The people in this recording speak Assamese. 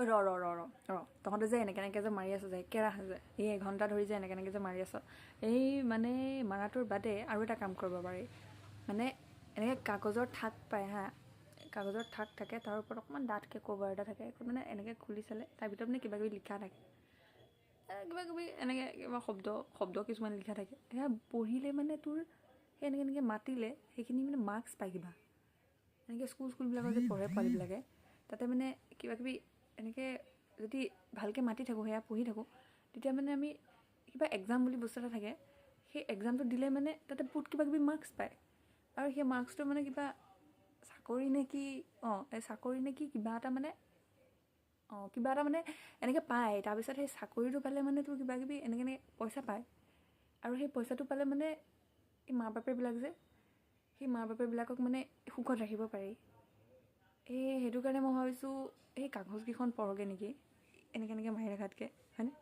ঐ, ৰ ৰ ৰ ৰ ৰ, তহঁতে যে এনেকৈ এনেকৈ যে মাৰি আছ যে একেৰাহে যে এই এঘণ্টা ধৰি যে এনেকৈ এনেকৈ যে মাৰি আছ, এই মানে মাৰাটোৰ বাদে আৰু এটা কাম কৰিব পাৰি। মানে এনেকৈ কাগজৰ থাক পায় হা, কাগজৰ থাক থাকে, তাৰ ওপৰত অকণমান ডাঠকৈ কভাৰ এটা থাকে। এখন মানে এনেকৈ খুলি চালে তাৰ ভিতৰত মানে কিবা কিবি লিখা থাকে, কিবা কিবি এনেকৈ কিবা শব্দ শব্দ কিছুমান লিখা থাকে। সেয়া পঢ়িলে মানে তোৰ সেই এনেকৈ এনেকৈ মাতিলে সেইখিনি মানে মাৰ্কছ পায় কিবা। এনেকৈ স্কুলবিলাকত যে পঢ়ে পোৱালিবিলাকে, তাতে মানে কিবা কিবি এনেকৈ যদি ভালকৈ মাতি থাকোঁ, সেয়া পঢ়ি থাকোঁ, তেতিয়া মানে আমি কিবা এক্সাম বুলি বস্তু এটা থাকে। সেই এক্সামটো দিলে মানে তাতে বহুত কিবা কিবি মাৰ্কছ পায় আৰু সেই মাৰ্কছটো মানে কিবা চাকৰি নে কি, অঁ, এই চাকৰি নে কি কিবা এটা মানে, অঁ, কিবা এটা মানে এনেকৈ পায়। তাৰপিছত সেই চাকৰিটো পালে মানে তোৰ কিবা কিবি এনেকৈ এনেকৈ পইচা পায় আৰু সেই পইচাটো পালে মানে এই মা বাপেৰবিলাক যে, সেই মা বাপেৰবিলাকক মানে সুখত ৰাখিব পাৰি। এই সেইটো কাৰণে মই ভাবিছোঁ এই কাগজকেইখন পঢ়গে নেকি, এনেকৈ এনেকৈ মাৰি ৰখাতকৈ, হয়নে?